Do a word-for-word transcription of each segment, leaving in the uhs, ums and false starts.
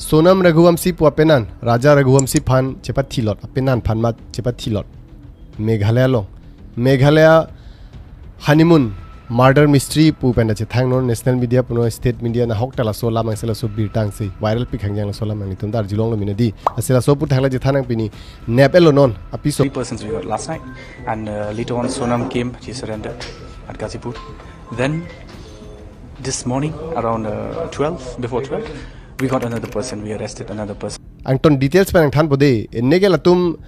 Sonam Raghuvanshi pu apenan, Raja Raghuvanshi aphan chepathilot, apenan aphan mat chepathilot. Meghalaya along. Meghalaya honeymoon murder mystery pu pen ta chethang non national media punon state media nahok ta laso alam angse laso birta angse viral pik hangjang laso alam nanglitum ta arjulonglo mena di. Angse laso aputhak le chethan nang pini nep-et lo non apiso. Three persons we got last night, and uh, later on Sonam came, she surrendered at Ghazipur. Then this morning around uh, twelve, before twelve, we got another person, we arrested another person. Angton details pen nangthanpo de. Neke latum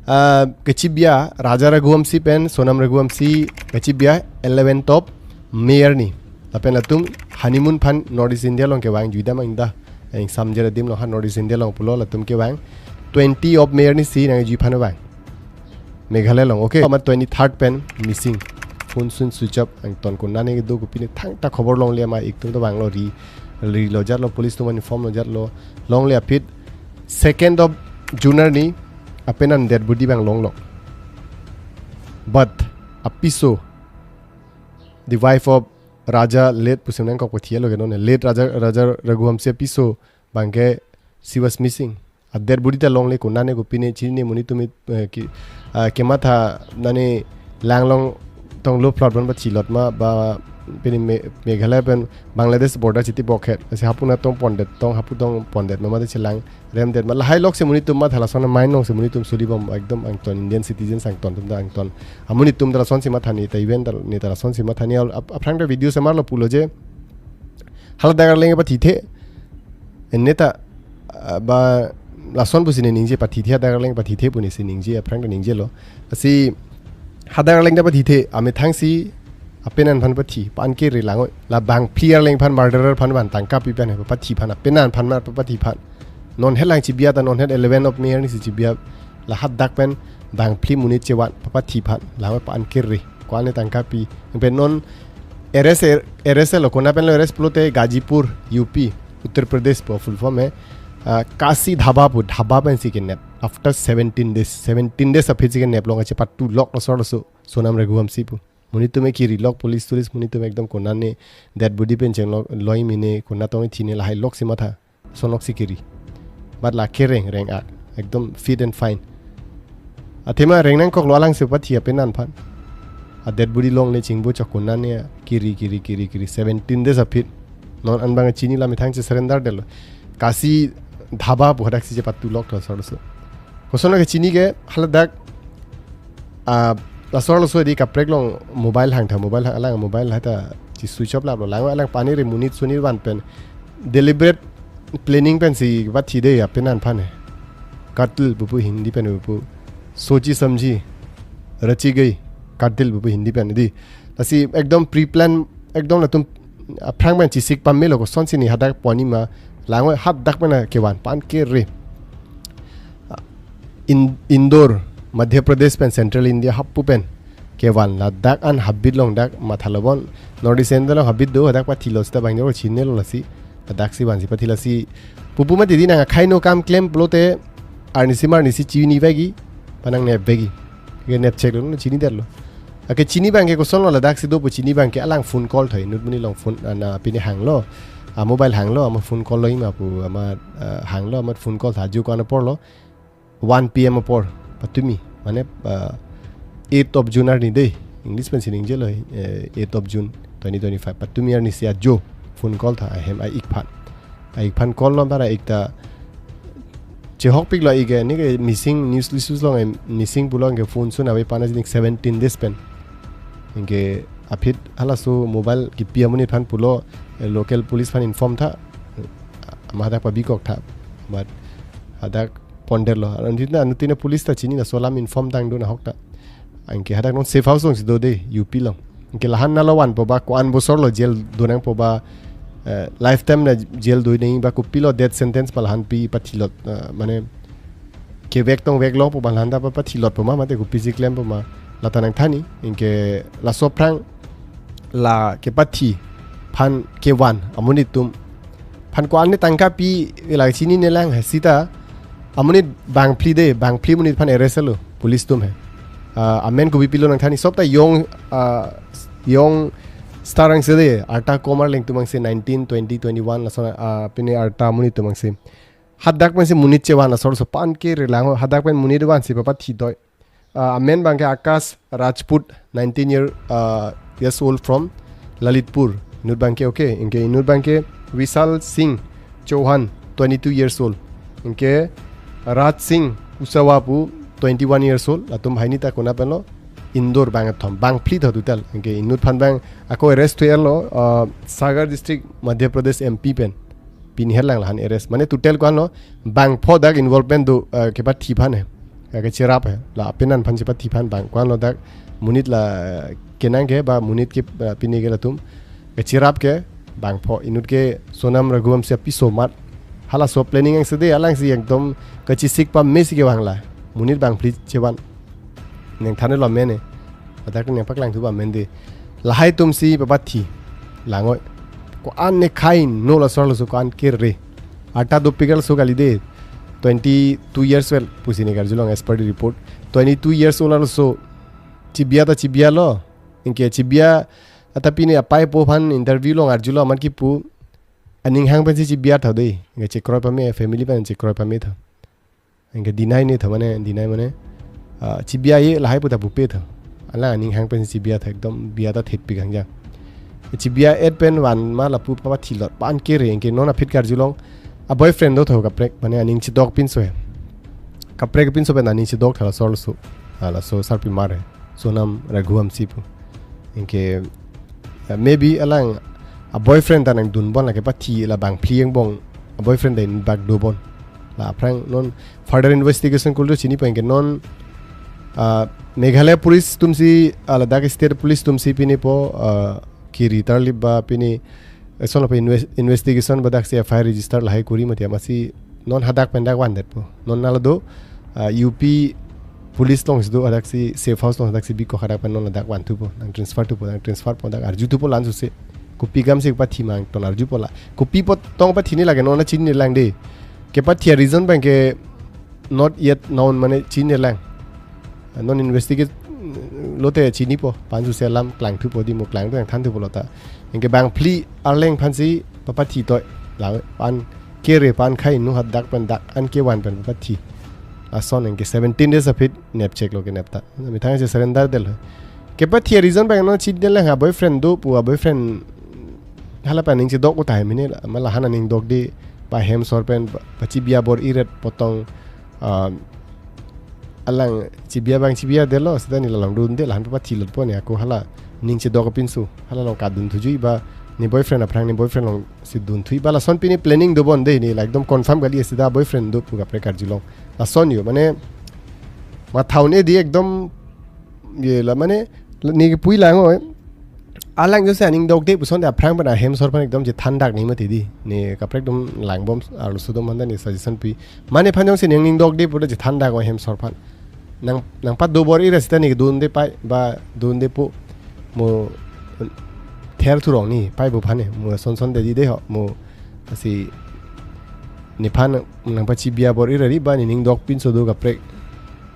ah, kachibia Raja Raghuvanshi pen Sonam Raghuvanshi kachibia eleventh of May arni. Lapen latum honeymoon aphan North East India along kevang, jui dam ang da. Ang samjer adim along ha North East India along pulo latum kevang. Twenty of May arni si nangjui aphan vang. Meghalaya along, okay. Amat twenty-third pen missing. Phone sun switch off, angton konane do kopine thangta khobor longle, ama iktum ta vanglo, ri, rilo jatlo, police atum inform lo jatlo, longle aphi. Second of June arni apenan dead body vang longlo. But apiso, the wife of Raja late pusi nangkok pathi lo ke non, late Raja, Raja Raghuvanshi apiso abangke she was missing. A dead body ta longle, konane kopine chinine, monit atum, eh, ki, ah, kematha nane lang along tong lo plot ban pathilot ma ba pini Me-, Meghalaya pen Bangladesh border chiti bokhet. Lasi hapu na tong pondet, tong hapu tong pondet ma mate chelang remdet ma. Lahai lok si monit atum matha, lason amai nong si monit atum suli bom, ekdom angton Indian citizens angton atum ta angton. Amonit atum ta lasonsi matha, ne ta event ta, ne ta lasonsi matha, ne al-, ap-, aphrang ta video semar lo pulo je. Hala dak arleng pathithe. Enne ta, ah, ba lason pusi ne ningje, pathithe, hadak arleng pathithe pu ne si ningje, aphrang ta ningjelo. Lasi hadak arleng ta pathithe, amethang si apenan aphan pathi, pan kere lang oi. La bangphli arleng aphan, murderer aphan, ban tangka pi pen he pathi aphan, apenan aphan ma pathi aphan. Non het lang chibia ta, non het eleven of May arni si chibia. La hadak pen bangphli monit chevan pathi aphan, lang oi pan kere. Ko-an ne tangka pi. Pen non arrest, arrest lo, kona pen lo arrest pulote Ghazipur, U P, Uttar Pradesh pu, full form he, ah, Kasi Dhaba pu, dhaba pensi kenep. After seventeen days, seventeen days aphi si kenep long, kachepatulok laso laso, Sonam Raghuvanshi pu. Monit atum kiri lok, police tourist monit atum ekdom konane dead body pen chenglok, loi mine, kona tong thine, lahai lok si matha. Sonok si kiri. But la kereng, reng-ak. Ekdom fit and fine. Athema reng nangkoklo, alang si pathi apenan aphan. A dead body longle, chingbo chok, konane kiri, kiri, kiri, kiri. Seventeen days aphi. Non an abang chini, la methang che surrender detlo. Kasi Dhaba pu hadak si chepatulok laso laso. Koson ke chini ke, hala dak, ah, laso laso di kaprek along mobile hangtha, mobile hang, alang mobile hangtha, che switch off laplo, lang alang pani re, monit sunir van pen, deliberate planning pensi pathi de apenan aphan he. Katl pupu Hindi pen pupu. Sochi samjhi, rachi gayi, katl pupu Hindi pen di. Lasi ekdom pre-plan, ekdom latum aphrang pen chesik pamelo, kosonsi ne hadak pon-i ma, lang oi hadak pen kevan, pan kere. In, Indore, Madhya Pradesh pen, Central India hapu pen kevan, ladak an habit long, dak matha lo bon, North East India along habit do, hadak pathilo seta bang jor chinine lo lasi, ladak si vansi pathi lasi. Pupu mati di nang akhai no kam klem pulote, arnisi ma arnisi chini vegi, pa nangnep vegi. Ke nep chek lo, chini detlo. Ake chini abangke koson lo, ladak si do pu chini abangke alang phone call tha, inut monit along phone, ah, na pine hanglo. Ah, mobile hanglo, ama phone call lo, ima pu, ama, ah, hanglo, ama phone call tha, ajo ko-an apor lo. One P M apor, patumi, mane, ah, eighth of June arni de, English pensi ningjelo, eh, eighth of June twenty twenty-five, patumi arnisi ajo phone call tha, ahem a-ik aphan. A-ik aphan call lo, bara ik ta chehokpiklo, ik ke, neke missing, news, news along, eh, missing pulo, anke phone sun ave pana jinik seventeen days pen. Anke aphi halaso mobile kipi amonit aphan pulo, eh, local police aphan inform tha, ama hadak pabikok tha, but hadak pondetlo. Anuttin, anuttin police ta chini, laso alam inform tang do nahok ta. Anke hadak non safe house along si do de, U P along. Anke la-an nalo vanpo ba, ko-an bosor lo jail do nangpo ba, eh, lifetime na jail do nangji ba, kopilo death sentence pa la-an pi pathilot, eh, mane kevek tong vek longpo ba, la-an ta pa pathilotpo ma, mate kopisi klempo ma, la ta nangthan-i. Anke laso aphrang la kepathi aphan kevan amonit atum aphan ko-an ne tangka pi, la chinine lang he seta, amonit bangphli de, bangphli monit aphan arrest lo police atum he. Ah, amen kopi pilo nangthan-i, sob ta young, ah, young star angse de, arta kom arleng atum angse, nineteen, twenty, twenty-one, lason, ah, pine arta amonit atum angse. Hadak pensi monit chevan asor so pan ke relang ho. Hadak pen monit vansi papathi doi. Uh, amen abangke Akash Rajput, nineteen year, uh, years old from Lalitpur. Inut abangke, okay. Anke inut abangke Vishal Singh Chauhan, twenty-two years old. Anke Raj Singh Kushwaha pu, twenty-one years old. Latum haini ta kona penlo, Indore, bangkethom, bangphli tho total. Anke inut aphan abang ako arrest thulo, uh, Sagar district, Madhya Pradesh M P pen. Pini herlang lahan arrest. Mane total ko-anlo, bangpho dak involvement do, uh, kepathi aphan he. Kachecherap he. La apenan aphan chepathi aphan bang ko-anlo dak monit la, uh, kenang ke ba monit ke, uh, pini ke latum kacherap ke bangpho, inut ke Sonam Raghuvanshi apiso amat. Halaso planning angse de, alangsi ekdom kachesik pamesi kevang la. Monit bangphli chevan. Nangthanlo amen he. Hadak nangpaklangthu amen de. Lahai atumsi papathi. Lang oi. Ko-an ne khai no la asor laso ko-an kere. Arta dopik arloso kali de. Twenty-two years old pusi ne karjulong as per the report. Twenty-two years old arloso. Chibi-a ta chibi-alo. Anke chibi-a ata pini apei apo aphan interview along arjulo amat kipu. Aning hang pensi chibi-a tha de. Anke chekroi pame, family pen chekroi pame tha. Anke deny ne tha mane, deny mane, ah, chibi-a ye lahai puta pupe tha. Alang aning hang pensi chibi-a tha, ekdom bi-a ta thetpik hang ja. Chibi-a-et pen van ma lapu papathi lot, pan kere, anke non aphi karjulong. A boyfriend do tho kaprek, mane aning chedok pinso he. Kaprek pinso pen aning chedok tha la asor laso. Ah, laso sarpimar he. Sonam Raghuvanshi pu. Anke, uh, maybe alang a boyfriend ta nangdunbom, la kepathi la bangphli angbong a boyfriend ta inut bak dobom. La aphrang non further investigation kuldo chinipo, anke non, uh, Meghalaya police atumsi, uh, ladak state police atumsi pini po, uh, kiri tarlip ba pini, eh, son of invest-, investigation ba daksi F I R register lahai kori mati, amatsi non hadak pen dak vandetpo. Non nalo do, ah, U P police alongsi do, hadaksi safe house along hadaksi bikok, hadak pen non ladak vanthupo, nang transfer thupo, nang transfer po, dak arjuthupo la-an suse. Kopi akamsi kepathi ma angton arjupo la. Kopi apot tong pathi ne lake non chinine lang de. Kepathi a reason abangke not yet known, mane chinine lang. Non investigate lote chinipo, pan suse alam klangthupo di mo, klangthu nangthanthupo lo ta. Anke bangphli arleng aphansi papathi toi. La pan kere, pan khai nu hadak pen dak an kevan pen papathi. Lason anke seventeen days aphi nepcheklo, kenep ta. Methang si surrender detlo. Kepathi a reason abang non chinine lang, a boyfriend do pu, a boyfriend hala pen aning chedok utai mine la, ma lahan aning dokde, pa hem asor pen pa, pachibi-a bor-iret pu tong, ah, alang chibi-a abang chibi-a detlo, seta ne la along dunde, lahan papathi lotpo ne, ako hala ning chedok pinso, hala along kadunthuji ba, ne boyfriend aphrang ne boyfriend alongsi dunthui ba, lason pini planning dobom de, ne la ekdom confirm kali, seta boyfriend do pu kaprek karjulong. Lason yo, mane, matha un-e di ekdom, ye la mane, ne kepui lang oi. Alang jose aning dokde puson te aphrang pen a hem asor aphan ekdom chethandak ne mati di. Ne kaprek dom langbom arloso atum aphan ta ne suggestion pi. Mane aphan jongsi ne aning dokde pulo chethandak oi hem asor aphan. Nang, nangpado bor-iret seta ne dunde pai ba dunde pu. Mo ther thurong ne pai bo aphan ne. Mo son son de di de ho. Mo asi nephan nangpachibi-a bor-iret ri ba ne aning dok pinso do kaprek.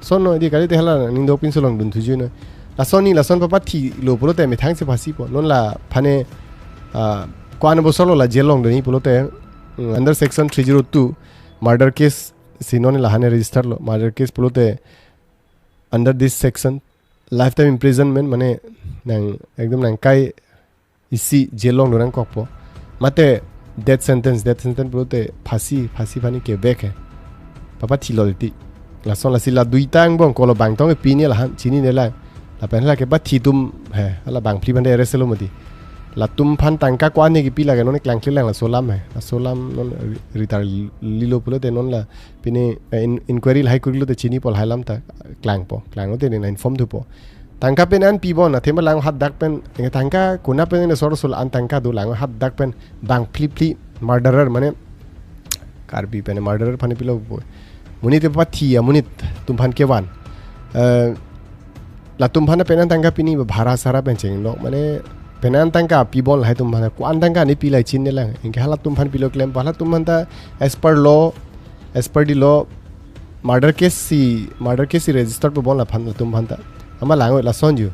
Son no di kali te hala aning dok pinso along dunthuji no. Lason ne lason papathilo pulote methang si phasipo. Non la aphan ne, ah, ko-an abosor lo la jail along doni pulote, mm, under section three zero two murder case si non lahan register lo. Murder case pulote under this section lifetime imprisonment, mane nang ekdom nangkai isi jail along do nangkokpo. Mate death sentence, death sentence pulote phasi, phasi aphan ne kevek he. Papathilo ti. Lason lasi la duita angbong kolo bang tong pini lahan chinine lang. Lapen hala kepathi atum he, hala bangphli aphan ta arrest lo mati. Latum aphan tangka ko-an ne kipi lake non klangkle lang laso alam he. Laso alam non ri-, ritar lilo pulote non la pini, eh, in-, inquiry lahai kurilo te chinipo lahai alam ta klangpo. Klanglo te ne na inform thupo. Tangka pen an pibom, athema lang hadak pen, eh, tangka kona pen ne sor sul an tangka do lang hadak pen bangphli phli murderer mane Karbi pen murderer aphan pilo bo. Monit te papathi amonit atum aphan kevan. Eh, latum aphan pen an tangka pini ba bhara sara pen chenglok mane pen an tangka pibom lahai atum aphan ko-an tangka ne pi lahai chinine lang. Anke halatum aphan pilo klempo, halatum aphan ta as per law, as per the law, murder case si, murder case si register pubom laphan latum aphan ta. Amat lang oi lason ju.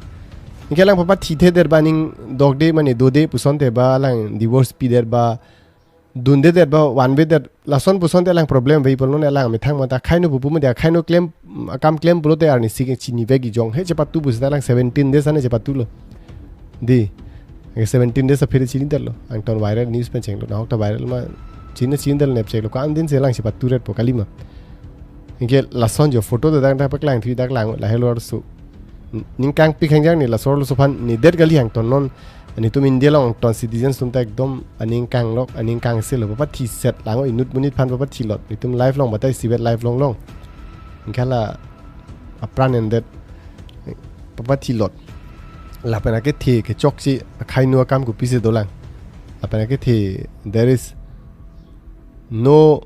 Anke lang papathithe der ba aning dokde mane dode puson te ba lang divorce pidet ba dundedet ba vanvedet lason puson te alang problem ave pu lo, non alang methang mata akhai no pupu mate akhai no klem, akam klem pulote arnisi ke chinivek ejong he chepatu pusita alang seventeen days ane chepatulo. Dei, seventeen days aphi chinidetlo. Angton viral news pen chenglo. Nahok ta viral ma chini chinidetlo nep chenglo. Ko-an din si alang chepaturetpo kalima. Anke lason jo photo ta dang ta paklang thui dak lang lahelo arloso. Ning kangpik hangjang ne laso arloso aphan nedet kali, angton non netum India along angton citizens atum ta ekdom aning kanglok, aning kangsil lo, papathiset lang o, inut monit aphan papathilot. Netum live along batai isivet live along along. Anke la apran endet papathilot. Lapen akethe kechokche akhai no akam kopisi dolang. Lapen akethe, there is no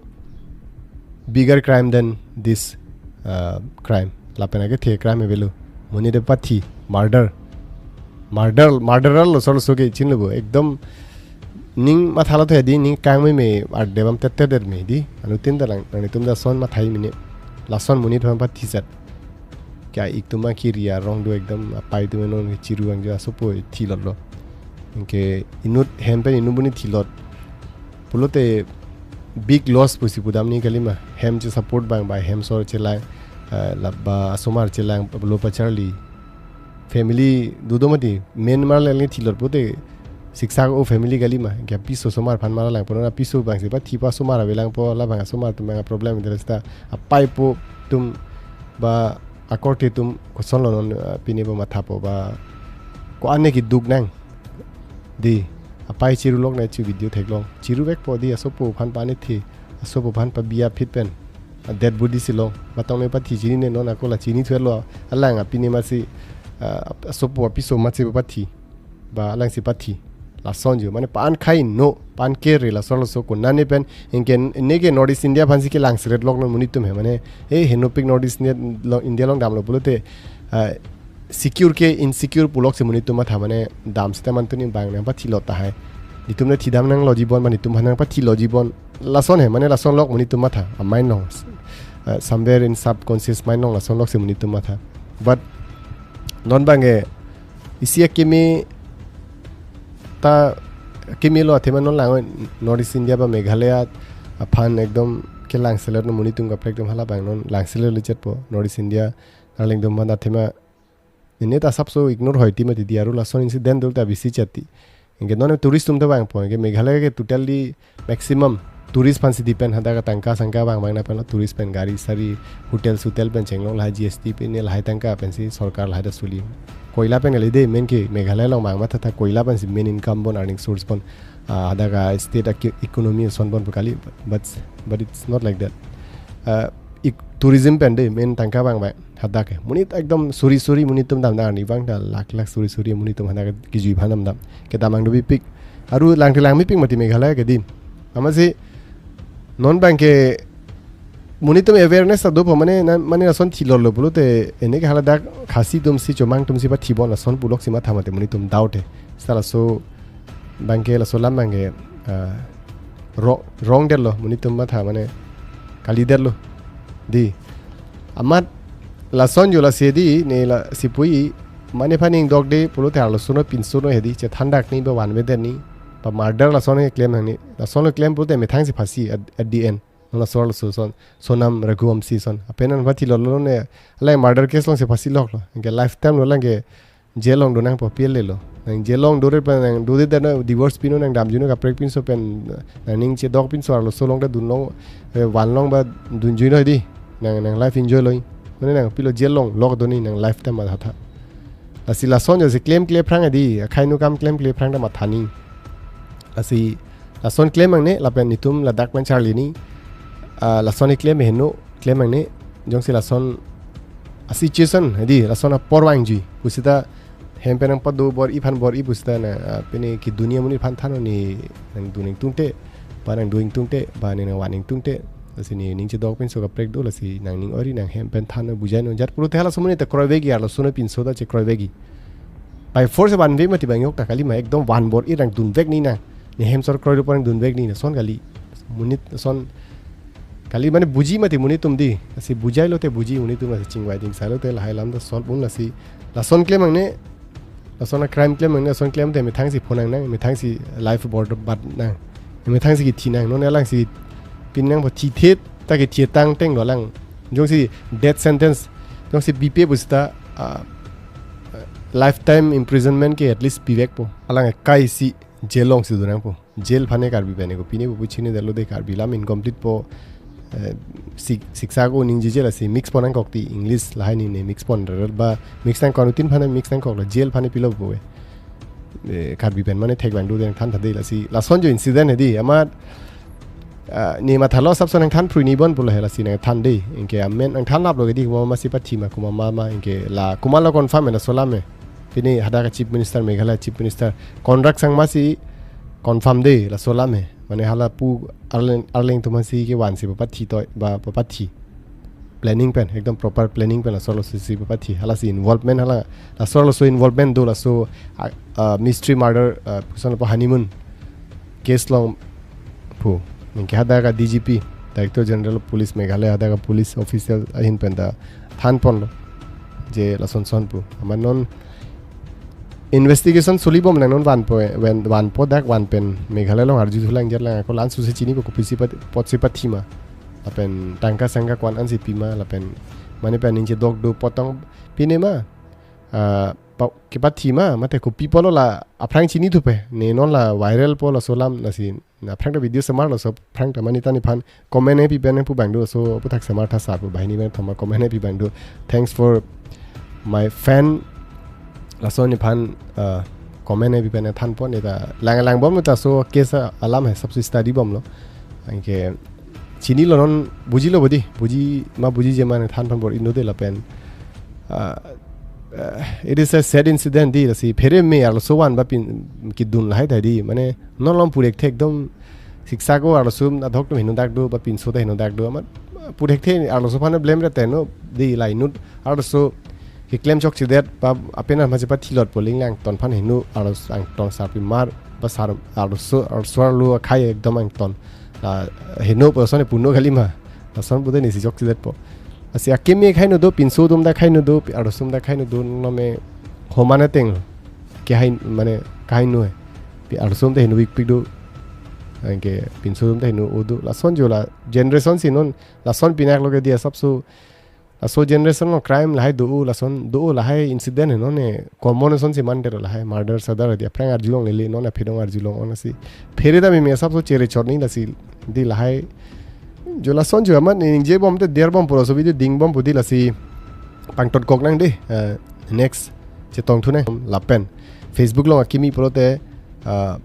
bigger crime than this, uh, crime. Lapen akethe crime avelo. Monit pathi, murder. Murder, murderer laso arloso ke chinilo bo. Ekdom ning mathalo the dei, ning kangmeme, ardebam tettedet me dei. Anuttin ta lang, nangtum ta lason mathai mene. Lason monit aphan pathisat. Kya ik atum akiri arong do ekdom, apai atum non chiru angjo asopo thilotlo. Anke inut hem pen inut monit thilot pulote big loss pusi pudam ni kalima. Hem che support abang ba hem sor chelang, eh, laba asomar chelang lo pacharli. Family dodo mati, main marle ni thilot pulote siksak o family kalima. Kya piso osomar aphan marlang pulo, na piso abang si pathi pa asomar avelangpo, labang asomar atum abang problem interest ta apai apo atum ba akorte atum kosonlo non, ah, pine ba mathapo ba ko-an ne keduk nang. Dei, apai chirulok na chu video theklong. Chiruvekpo dei, asopo aphan pa ne the, asopo aphan pa biya phit pen. A dead body si long. Matong ne pathi chinine, non ako la chinithulo. Alang apine masi, ah, asopo apiso masi pathi. Ba alang si pathi. Lason jo. Mane pan khai no, pan kere laso arloso ko nane pen. Anke neke North East India aphan si kelangseretlok non monit atum he. Mane, eh, henopik North East India along, India along damlo pulote, ah, secure ke insecure pulok si monit atum matha, mane dam seta mantu ni abang nangpathilot tahai. Netum ne thidam nanglo jibon, mane netum aphan nangpathilo jibon. Lason he, mane lason lok monit atum matha, a mind along. Uh, somewhere in subconscious mind along lason lok si monit atum matha. But non abang ke isi akimi ta kimi lo athema non lang North East India ba Meghalaya aphan ekdom kelangselet non monit atum kaprek atum, hala abang non langselet lechetpo North East India. Arleng dum mana thema. Nini ta sapso ignore hoi tima titi aru lason incident dul ta bisi chati. Anke non tourist atum ta vangpo. Anke Meghalaya ke totally maximum tourist aphan si depend, hadak tangka sangka vang vang na pen lo tourist pen gari sari hotel hotel pen chenglong lahai G S T pen lahai tangka pen si sorkar lahai ta suli. Koila pen kali dei main ke Meghalaya along vang matha tha koila pen si main income bon earning source bon. Ah, hadak state aki-, economy ason bon pu kali, but, but it's not like that. Ah, ik-, tourism pen dei main tangka vang vang hadak ke. Monit ekdom suri suri monit atum damdam ni vang ta lakh lakh suri suri monit atum hadak kejui aphan damdam. Kedam angdobipik. Aru langthe langmepik mati Meghalaya ke dei. Amatsi non abang ke monit atum awareness ta dopo, mane na, mane lason thilotlo pulote ene ke hala dak Khasi atum si Chomang atum si pathibom lason pulok si matha mati monit atum doubt he. Seta laso abang ke laso alam abang ke, ah, ro-, wrong detlo monit atum matha mane kalidetlo. Dei. Amat lason jo lasi dei ne lasi pu-i mane aphan ingdok dei pulote arloso no pinso no he dei, chethandak ni ba vanvedet ni ba murder lason keklem nang ni. Lason keklem pulote methang si phasi at, at the end. Laso arloso ason, Sonam Raghuvanshi ason. Apen nangpathilotlo ne, alai murder case along si phasi loklo. Anke lifetime lo lang ke jail along do nangpo, appeal lelo. Nang jail along dore pen nang dode dana divorce pino nang damjuno kaprek pinso pen nangning chedok pinso arloso along ta dunlong, eh, vanlong ba dunjui noi dei. Nang, nang life enjoy loi. Mane nang pilo jail along lok do ni nang lifetime matha tha. Lasi lason jo si klemkle aphrang dei, akhai no akam klemkle aphrang ta matha ni. Lasi lason klem nangne, lapen netum ladak pen charli ni, ah, lason keklem heno, klem nangne, jongsi lason a situation, dei, lason apor vangji, pusita hem pen nangpado bor-i aphan bor-i pusita na, ah, pine kedun amonit aphan than ni nangdun ingtungte, ba nangdun ingtungte, ba ne nangvan ingtungte, lasi nening chedok pinso kaprek do, lasi nangning ori nang hem pen than bujai non jat pulote hala amonit ta kroivekji, arloso no pinso ta chekroivekji. By force vanve mati abang yok ta kalima, ekdom van bor-i nangdunvek ni nang. Ne hem sor kroilo apot nangdunvek ni, lason kali. Monit lason kali mane buji mati monit atum dei. Lasi bujailote buji monit atum, lasi chingvai chingsailo te lahai alam ta solve un lasi. Lason klem nangne, lason a crime klem nangne, lason klem te methang si phonang nang, methang si life board bat nang. Ne methang si kithi nang, non alang si pinang po, thithe ta kithi tang teng lo alang. Jongsi death sentence, jongsi bipe pusita, ah, lifetime imprisonment ke at least pivek po. Alang kai si jail along si do nang po. Jail aphan ne Karbi pen ko pine pu chinidetlo de, Karbi alam incomplete po. Eh, sik-, siksa ko ningjeje lasi mix pon nangkok ti, English lahai ni ne mix pon rel ba mix nangkok, nutin aphan mix nangkok lo, jail aphan ne pilo po. Eh, Karbi pen mane thek abang do de nangthan tha de lasi. Lason jo incident he di, amat, ah, ne mathalo asapso nangthan phrui ni bon pulo he lasi nangthan de. Anke amen nangthan laplo ke di, komat masi pathi ma, komat ma ma, anke la komatlo confirm he, laso alam he. Pine hadak a Chief Minister, Meghalaya Chief Minister Conrad Sangma si confirm de laso alam he. Mane hala pu Arleng, Arleng atum aphan si kevan si papathi toi, ba papathi. Planning pen, ekdom proper planning pen laso laso si papathi. Hala si involvement hala, laso laso involvement do laso, ah, ah, mystery murder, ah, puson lapu honeymoon case along pu. Anke hadak a D G P, Director General of Police Meghalaya, hadak a police official ahin pen ta than ponlo je lason son pu. Amat non investigation suli bom lang, non vanpo, ven-, vanpo dak van pen Meghalaya along arju thulang jar lang, ako la-an suse chini po, kopisi pat-, apotsi pathi ma. Lapen tangka sangka ko-an an si pi ma, lapen mane pen ningje dok do potong pine ma, ah, pa-, kepathi ma, mate kopi pulo la aphrang chini thupe, ne non la viral po laso alam lasi. Na aphrang ta video semar lo, laso aphrang ta mane ta nephan comment he pi pen pu abang do, laso aphuthak semar tha sa pu, banghini pen thoma comment he pi abang do. Thanks for my fan. Laso nephan, uh, comment he pi pen than pon, ne ta lang lang bom ta laso case alam he, asapso study bomlo. Anke chinilo, non bujilo bodi, buji ma bujije mane than pon bor-i non de lapen. Uh, uh, it is a sad incident di, lasi phere me arloso van ba pin kedun lahai ta di, mane non along purek thek dom, siksa ko arloso adhok atum henodak do, ba pinso ta henodak do, amat purek the arloso aphan blame rete no di, la inut arloso keklem chokchedet ba apenar maje pathilot po, ling lang ton aphan heno, arloso angton sarpi mar, ba sar arloso, arloso arlo akhai ekdom angton. La heno po, lason ne puno kali ma. Lason pute ne si chokchedet po. Lasi akimi khai no do, pinso atum ta khai no do, pi-, arloso atum ta khai no do, non me homane teng lo. Ke hai mane khai no he. Pi-, arloso atum ta heno bik pik do. Anke pinso atum ta heno-o do. Lason jo la generation si non, lason pinak lo ke di asapso. Laso generation lo crime lahai do, lason do, lahai incident he non ne common ason si mande lo, lahai murder sadar di aphrang arjulong lele, non aphi dong arjulong, on si. Phere ta me me asapso chere chot ni lasi di lahai. Jo lason jo amat ningje bom te der bom pulo, laso video ding bom pu di lasi pangtot kok nang de, eh, next chetong thu nang lapen Facebook along akimi pulote, ah,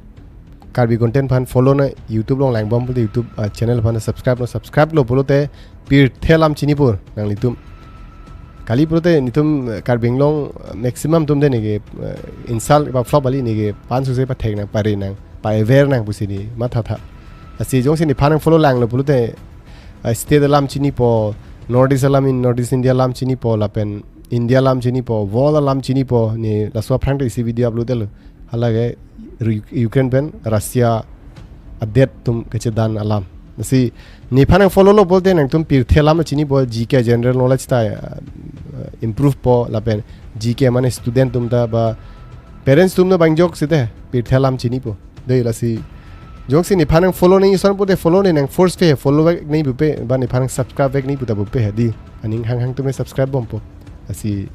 Karbi content aphan follow noi, YouTube along lang bom pulote YouTube, ah, channel aphan subscribe noi, subscribe lo pulote pirthe alam chini po nanglitum. Kali pulote netum, eh, Karbi Anglong, eh, maximum atum de neke, eh, insult ba flop kali, neke pansuse pathek nang, pare nang, pa-aware nang pusi ne matha tha. Lasi jongsi nephan nang follow lang lo pulote, eh, state alam chini po, North East alam, in North East India alam chini po, lapen India alam chini po, world alam chini po, ne laso aphrang ta isi video upload lo. Halake Ru-, Ukraine pen Russia adet atum kechedan alam. Lasi nephan nang follow lo pulote nangtum pirthe alam chini po, G K general knowledge ta, uh, improve po, lapen G K mane student atum ta ba parents atum ta bang jok site pirthe alam chini po. De lasi jongsi nephan nang follow nang ison pulote follow ne, nang force pe follow vek nang pupe, ba nephan nang subscribe vek nang puta pupe he di. Aning hanghang atum he subscribe bom po. Lasi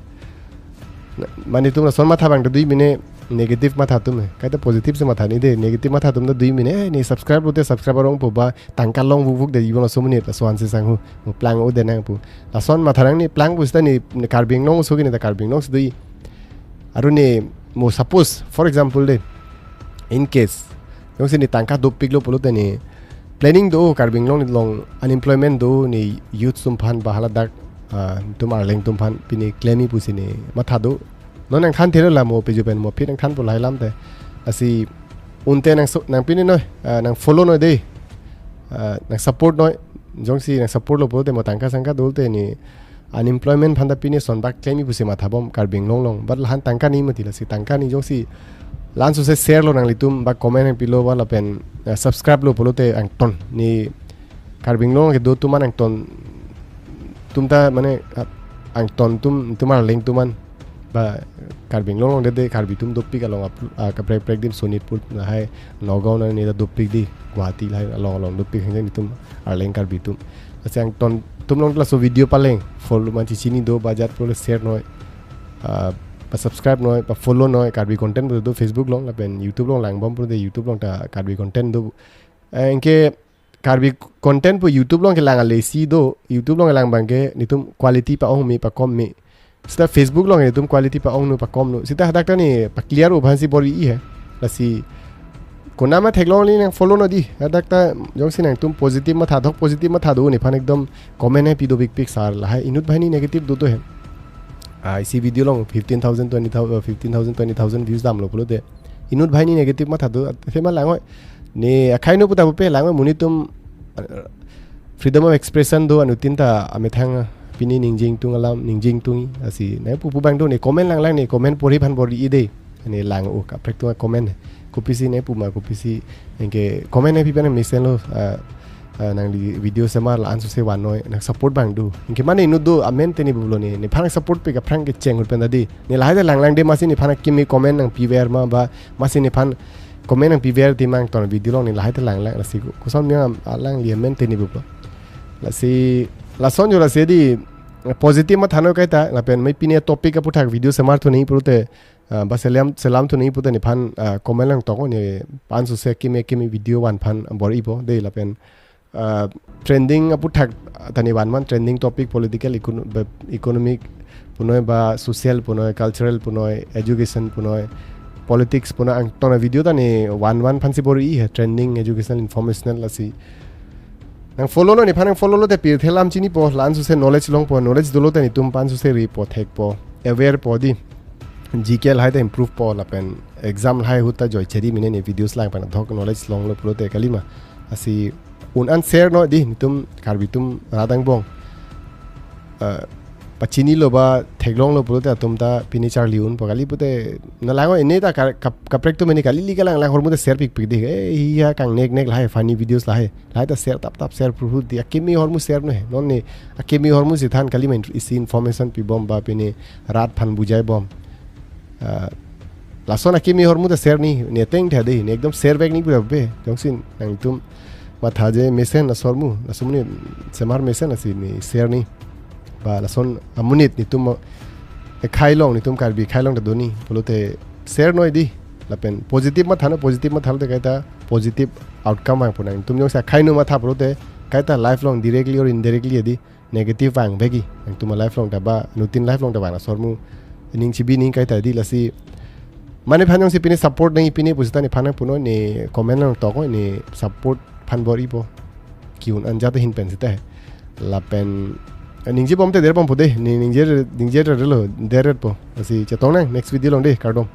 na, mane atum lason matha abang ta dui mene negative matha atum he. Kaita positive si matha ni de, negative matha atum ta dui mene, eh, ne subscribe pulote subscribe arong po ba tangka long vuk vuk de, ibon laso monit laso ansi sang hu, mo plang-o de nang pu. Lason matha nang ne plang pusita ne, ne Karbi Anglong so ke ne ta Karbi Anglong si dui. Aru ne mo suppose, for example de, in case jongsi ne tangka dopik lo pulote ne planning do, Karbi Anglong along unemployment do, ne youth atum aphan ba haladak, ah, atum arleng atum aphan pine klem-i pusi ne matha do. Non nangthan thelo la mo peju pen mo phi nangthan po lahai alam te. Lasi unte nang so, nang pine noi, ah, nang follow noi de. Ah, nang support noi. Jongsi nang support lo pulote mo tangka sangka dote ne unemployment aphan ta pine son bak klem-i pusi matha bom Karbi Anglong along. But lahan tangka ni mati, lasi tangka ni jongsi la-an suse share lo nanglitum ba comment nang pilo ba lapen, eh, subscribe lo pulote angton. Ne Karbi Anglong kedo atum an angton atum ta mane, ah, angton atum, atum arleng atum an. Ah, Karbi Anglong along de, de Karbi atum dopik along ap-, ah, kaprek prek adim Sonitpur lahai Nagaon nang neda dopik di, Guwahati lahai along along dopik hang netum Arleng Karbi atum. Lasi nangtum along laso video paleng follow man chechini do ba jat pulo share noi, ah, pa subscribe noi, pa follow noi, Karbi content pulo do Facebook along lapen YouTube along langbom pulo de YouTube along ta Karbi content do. Eh, anke Karbi content pu YouTube along kelang ale isi do, YouTube along kelang abangke netum quality pa-ong me pa-kom me. Seta Facebook along netum quality pa-ong nu pa-kom nu. Seta hadak ta ne pa clear u aphansi bor-i he. Lasi konama theklong le nang follow non di. Hadak ta jongsi nangtum positive matha, thok positive matha do, nephan ekdom comment he pi do pikpik sar, lahai inut banghini negative do do he. Ah, isi video along fifteen thousand, twenty thousand, uh, fifteen thousand, twenty thousand views damlo pulote inut banghini negative matha do, athema lang-oi. Ne akhai nu puta pupe lang-oi, monit atum, uh, freedom of expression do, anuttin ta amethang pini ningje ingtung alam ningje ingtung, lasi nangpu pu abang do, ne comment lang lang, ne comment porhi aphan bor-i de. Ne lang-o kaprek atum comment, kopisi ne puma, kopisi, anke comment ne pipi nang mesenlo, ah, ah, nangli video semar la-an suse vannoi, nang support abang do. Anke mane inut do amen te ne pulo ne, nephan support pik aphrang kecheng ahut pen ta di. Ne lahai ta lang lang de, masi nephan kimi comment nangpiver ma ba, masi nephan comment nangpiver ti mang ton video along ne lahai ta lang lang, lasi koson mi alangli amen te ne pulo. Lasi lason jo lasi di positive matha noi kaita, lapen mai pine topic aputhak video semar thu nei pulote, ah, ba selam, selam thu nei pulote nephan, ah, comment lang toknon, ne pan suse kimi kimi video van aphan bor-ipo de, lapen, ah, trending aputhak ta ne van man, trending topic political, econo-, ba economic punoi ba social punoi, cultural punoi, education punoi, politics punoi, angton avideo ta ne van van aphansi bor-i he, trending, educational, informational, lasi nang follow non, nephan nang follow lote pirthe alam chinipo, la-an suse knowledge longpo, knowledge dolo te netum pan suse ripo, thekpo, aware po di. G K lahai ta improve po, lapen exam lahai ahut ta joi cheri mine ne videos lang pen adhok knowledge longlo pulote kalima. Lasi un-an share noi di, netum Karbi atum rat angbong, ah, pachinilo ba theklonglo pulote atum ta pine charli unpo, kali pute na lang-oi, ne ta ka-, ka-, kaprek atum ne kali li kalang lang ahormu ta share pikpik di. Eh, hi ha kangnek nek lahai, funny videos lahai. Lahai ta share tap tap share purhu di. Akimi ahormu share noi he. Non ne akimi ahormu si than, kalima in-, isi information pibom ba pine rat aphan bujaibom. Ah, lason akimi ahormu ta share ni, ne ateng tha de, ne ekdom share back ni pura be. Jongsi nangtum matha je mesen laso ahormu, laso amonit semar mesen, lasi ne share ni. Ba lason amonit netum akhai along, netum Karbi akhai along ta do ni pulote share noi di. Lapen positive matha non, positive matha lote kaita positive outcome vangpo. Nangtum jongsi akhai nu matha pulote kaita life along directly or indirectly di negative vang bagi. Nangtum a-life along ta ba, anuttin life along ta vang, laso ahormu ning chibi ning kaita di. Lasi mane aphan jongsi pine support nangji, pine pusita nephan nang punon, ne comment lang toknon, ne support aphan bor-ipo. Ki un-an jat ahin pen sita he. Lapen, eh, ningjebom te derbompo de, ne ningje, ningje relo, derpo. Lasi chetong nang next video along de, kardom.